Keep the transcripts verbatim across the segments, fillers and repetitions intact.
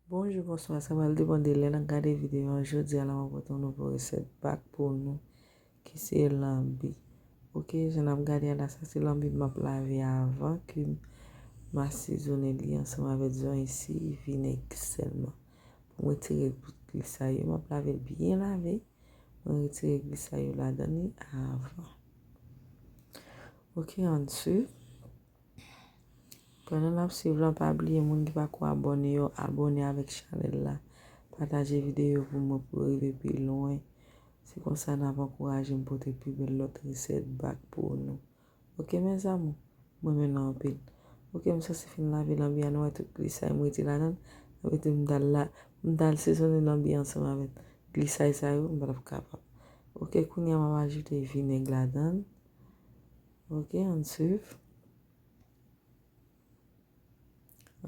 Bonjou, bonswa, sa pral depann de lè n ap gade videyo an. Jodi a la, m ap pote yon nouvo resèt bak pou nou, ki se lanbi. Oke, jan n ap gade a la, sa se lanbi m ap lave avan ke m asezone li ansanm avèk zonyon isi, vinèg sèlman. Pou m retire bout glisay yo, m ap lave l byen lave. Mwen retire glisay yo ladan li avan. Oke, ann swiv. Pandan n ap swiv lan, pa bliye moun ki pako abòne yo, abòne avèk chanèl la. Pataje videyo pou mwen pou yo rive pi lwen. Se konsa n ap ankouraje m pote pi bèl lòt resèt bak pou nou. Oke, mes amours, mwen renmen nou anpil. Oke, m sanse fin lave lanbi a, nou wè tout glisay m rete ladan l. Sa vle di m t al la, m t al sezone lanbi a ansanm avèk glisay sa yo, m pa t ap kapab. Oke, kounye a m ap ajoute vinèg ladan l. Oke, ann swiv.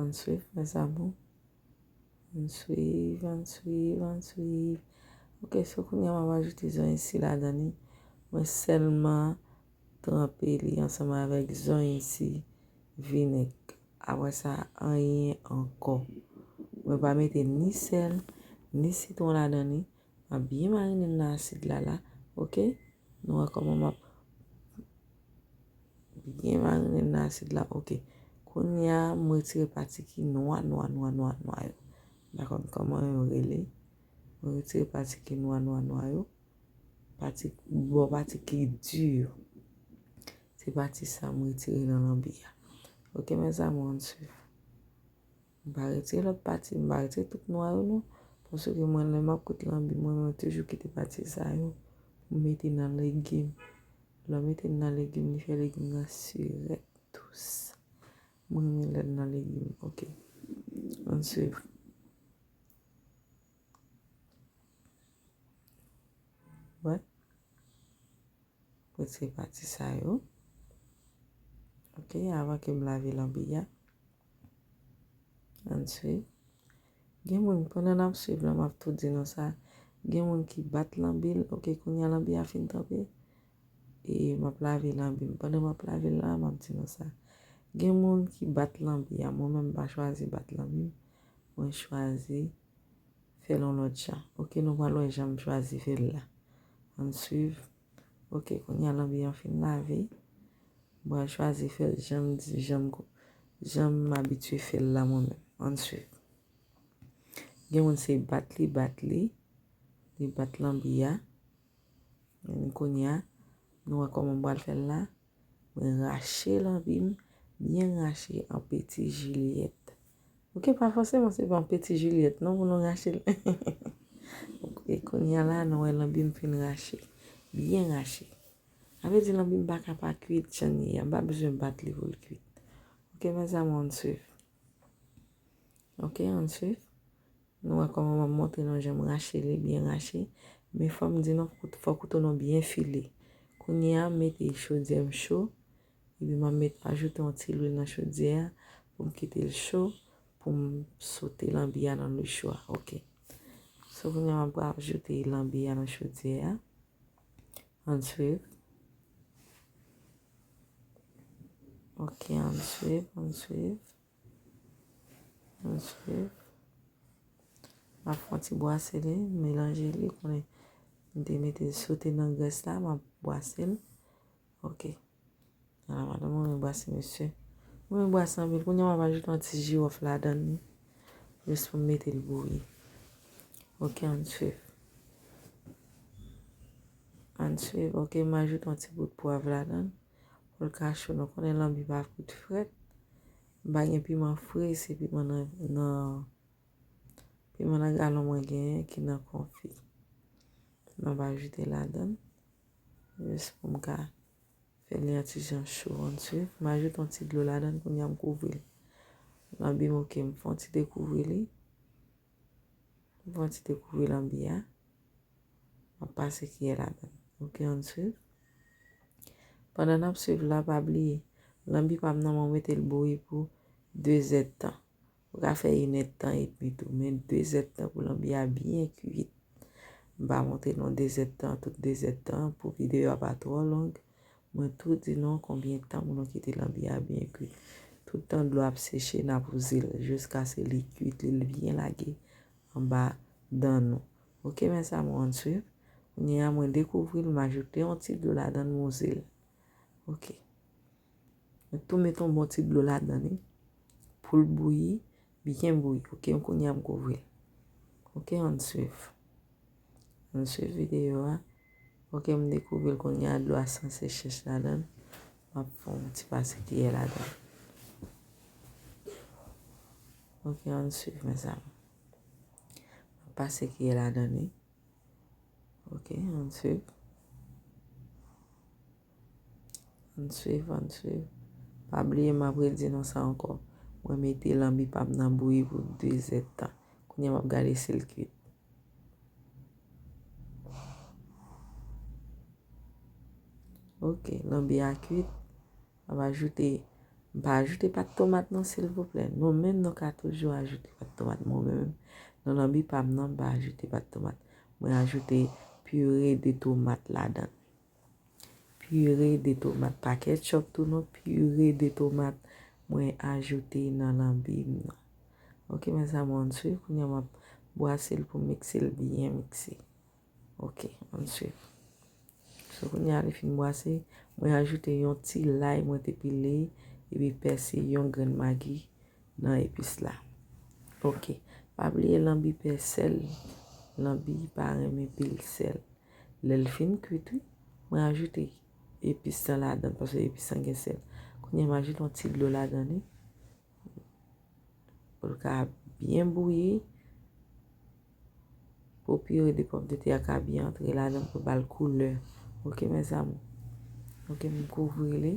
Ann swiv, mes amours. Ann swiv, ann swiv, ann swiv. Oke, so kounye a m ap ajoute zonyon isi ladan li. Mwen sèlman tranpe li ansanm avèk zonyon isi, vinèg. Apre sa, anyen ankò. Mwen pa mete ni sèl, ni sitwon ladan li. M ap byen marinen nan asid la la, oke? Nou wè kòman m ap byen marinen nan asid la, oke. Kounye a, m retire pati ki nwa, nwa, nwa, nwa, nwa yo. M pa konn kòman yo rele. Mwen retire pati ki nwa, nwa, nwa yo. Pati, bò pati ki di yo. Se pati sa m retire nan lanbi a. Oke, mes amours, ann swiv. M pa retire lòt pati, m pa retire tout nwa yo non. Paske mwen, lè m ap kwit lanbi, mwen, mwen toujou kite pati sa yo pou m mete nan legim. Lè w mete l nan legim, li fè legim nan sirèt, dous. Mwen renmen lè l nan legim. Oke. Ann swiv. Wè. Retire pati sa yo. Oke, avan ke m lave lanbi a. Ann swiv. Gen moun, pandan n ap swiv la, m ap tou di nou sa. Gen moun ki bat lanbi l. Oke, kounye a lanbi a fin tranpe. E m ap lave lanbi m. Pandan m ap lave l la, m ap di nou sa. Gen moun ki bat lanbi a. Mwen menm, m pa chwazi bat lanbi m. Mwen chwazi fè l yon lòt jan. Oke, nou pral wè jan m chwazi fè l la. Ann swiv. Oke, kounye a lanbi an fin lave. M pral chwazi fè l jan m di, jan m ko-, jan m abitye fè l la mwen menm. Ann swiv. Gen moun se bat li, bat li. Li bat lanbi a. Men kounye a, nou wè kòman m pral fè l la. Mwen rache lanbi m, byen rache an peti jilyèt. Oke, pa fòseman se pa an peti jilyèt non pou nou rache l. Oke, kounye a la, nou wè lanbi m fin rache. Byen rache. Sa vle di lanbi m pa ka pa kwit jan l ye a. M pa bezwen bat li pou l kwit. Oke, mes amours, ann swiv. Oke, ann swiv. Nou wè kòman m ap montre nou jan m rache li, byen rache. Men fò m di nou, fò kouto nou byen file. Kounye a, m mete chodyè m cho. Epi m ap met, ajoute yon ti lwil nan chodyè a pou m kite l cho, pou m sote lanbi a nan lwi cho a. Oke. So, kounye a, m ap ajoute lanbi a nan chodyè a. Ann swiv. Oke, ann swiv, ann swiv. Ann swiv. M ap fè yon ti bwase li, melanje li, konnen m te mete l sote nan grès la, m ap bwase l. Oke. Ala madanm mwen renmen bwase, mesye. Mwen renmen bwase anpil. Kounye a, m ap ajoute yon ti jiwòf ladan li. Jis pou m mete l bouyi. Oke, ann swiv. Ann swiv. Oke, m ajoute yon ti bout pwav ladan l. Pou l ka cho, nou konnen lanbi pa kwit frèt. M pa gen piman fre, se piman nan, nan, piman nan galon mwen genyen ki nan konfi. M ap ajoute ladan l. Jis pou m ka fè li yon ti jan cho, ann swiv. M ajoute yon ti dlo ladan l, kounye a m kouvri l. Lanbi m oke, m fè yon ti dekouvri li. M fè yon ti dekouvri lanbi a. M ap pase kiyè ladan l. Oke, ann swiv. Pandan n ap swiv la, pa bliye, lanbi pa m nan, mwen mete l bouyi pou de zèdtan. Ou ka fè inèdtan edmi tou, men de zèdtan pou lanbi a byen kwit. M pa montre nou de zèdtan, tout de zèdtan, pou videyo a pa twò long. Mwen tou di nou konbyen tan pou nou kite lanbi a byen kwit. Tout tan dlo ap seche, n ap wouze l jiskaske li kwit, li byen lage anba dan nou. Ok, mezanmi, ann swiv. Kounye a, mwen dekouvri l, m ajoute yon ti dlo ladan l, m wouze l. Ok. Mwen tou mete yon bon ti dlo ladan li pou l bouyi, byen bouyi. Ok, kounye a, m kouvri l. Ok, ann swiv. Ann swiv videyo a. Ok, m dekouvri l kounye a, dlo a sanse chèch ladan l. M ap fè yon ti pase kiyè ladan l. Ok, ann swiv, mezanmi. M ap pase kiyè ladan li. Ok, ann swiv. Ann swiv, ann swiv. Pa bliye, m ap redi nou sa ankò. Mwen mete lanbi pa m nan bouyi pou de zèdtan. Kounye a, m ap gade si l kwit. Ok, lanbi a kwit. M ap ajoute, m pa ajoute pat tomat non, silvouplè. Nou menm, nou ka toujou ajoute pat tomat. Mwen menm, nan lanbi pa m nan, m pa ajoute pat tomat. Mwen ajoute pire de tomat ladan. Pire de tomat, pa ketchup tou non, pire de tomat mwen ajoute nan lanbi m nan. Ok, mezanmi, ann swiv. Kounye a, m ap bwase l pou mikse l byen mikse. Ok, ann swiv. So, kounye a, li fin bwase, mwen ajoute yon ti lay mwen te pile, epi pèse, yon grenn magi nan epis la. Ok, pa bliye lanbi pè sèl, lanbi pa renmen pil sèl. Lè l fin kwit, wi, mwen ajoute epis lan ladan, paske epis lan gen sèl. Kounye a, m ajoute yon ti dlo ladan li. Pou l ka byen bouyi. Pou pire de pòmdetè a ka byen antre ladan pou ba l koulè. Ok, mezanmi. Ok, m kouvri li.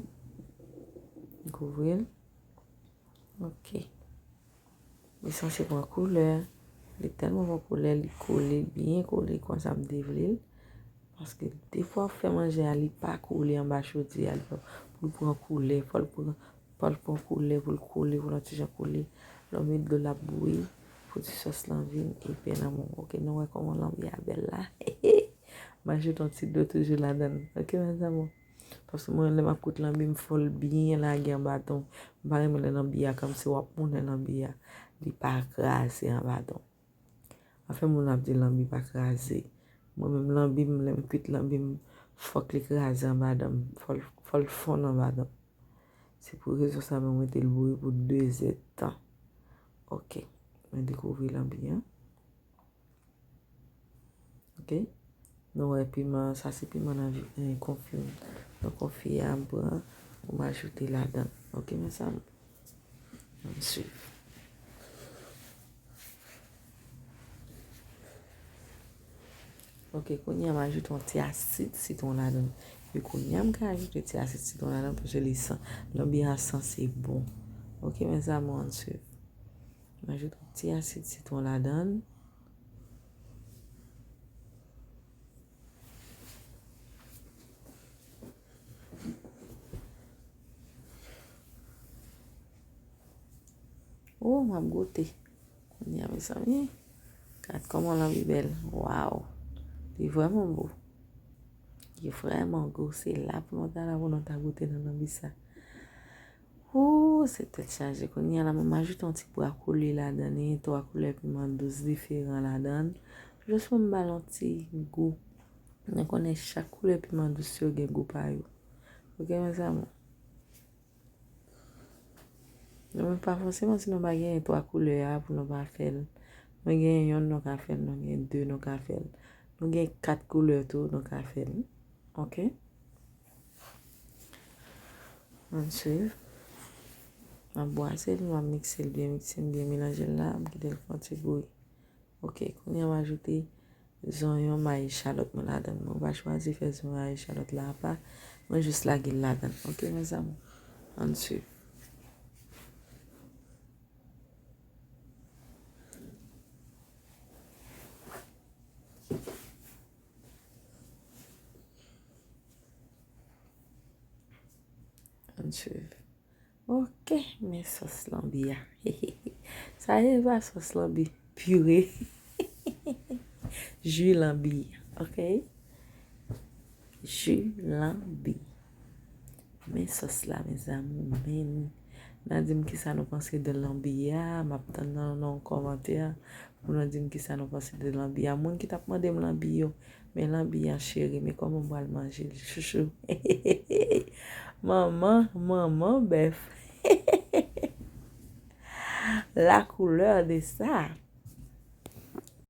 M kouvri l. Ok. Li sanse pran koulè. Li tèlman pran koulè, li kole, byen kole konsa m te vle l. Paske defwa w fè manje a, li pa kole anba chodyè a, li pa, pou l pran koulè, fò l pran, fò l pran koulè, pou l kole, pou l yon ti jan kole. Lè w met dlo l ap bouyi, pou ti sòs lan vin epè nan men w. Ok, nou wè kòman lanbi a bèl la. M ajoute yon ti dlo toujou ladan l. Ok, mezanmi. Paske mwen, lè m ap kout lanbi, m fò l byen lage anba dan w. M pa renmen lè lanbi a, kòmsi w ap moulen lanbi a. Li pa kraze anba dan w. Afè moun ap di lanbi pa kraze. Mwen menm lanbi m, lè m kwit lanbi m, fòk li kraze anba dan m. Fò l, fò l fonn anba dan m. Se pou rezon sa mwen mete l bouyi pou de zèdtan. Ok. Mwen dekouvri lanbi an. Ok. Nou wè piman, sa se piman nan vi-, eh, konfi m. Nan konfi a, m pran, pou m ajoute ladan. Ok, mezanmi. Ann swiv. Ok, kounye a, m ajoute yon ti asid sitwon ladan l. Epi kounye a, m ka ajoute ti asid sitwon ladan l, paske li san, lanbi a sanse bon. Ok, mezanmi, ann swiv. M ajoute yon ti asid sitwon ladan l. Oh, m ap goute. Kounye a, mezanmi, gad kòman lanbi bèl. Waw. Li vrèman bo. Li vrèman gou. Se la pou nou ta la pou nou ta goute nan lanbi sa. Ooh, se tèt chaje. Kounye a la, mwen ajoute yon ti bwa kole ladan li, twa koulè piman dous diferan ladan. Jis pou m ba l yon ti gou. Nou konnen chak koulè piman dous yo gen gou pa yo. Ok, mezanmi. Nou menm pa fòseman si nou pa genyen twa koulè a pou nou pa fè l. Nou genyen yonn, nou ka fè l. Nou genyen de, nou ka fè l. Nou gen kat koulè tou, nou ka fè l. Ok. Ann swiv. M ap bwase l, m ap mikse l byen, mikse l byen, melanje l la, m kite l fè yon ti bouyi. Ok, kounye a m ajoute zonyon, mayi, chalòt mwen ladan l. Mwen pa chwazi fè zonyon, mayi, chalòt la apa. Mwen jis lage l ladan l. Ok, mezanmi? Ann swiv. Ann swiv. Ok, men sòs lanbi a. Sa e pa sòs lanbi, pire. Ji lanbi, ok? Ji lanbi. Men sòs la, mezanmi, men. N a di m kisa nou panse de lanbi a. M ap tann nan, nan yon kòmantè pou nou di m kisa nou panse de lanbi a. Moun ki t ap mande m lanbi yo, men lanbi a, cheri, men kòman m pral manje l, chouchou. Manman, manman bèf. La couleur de ça.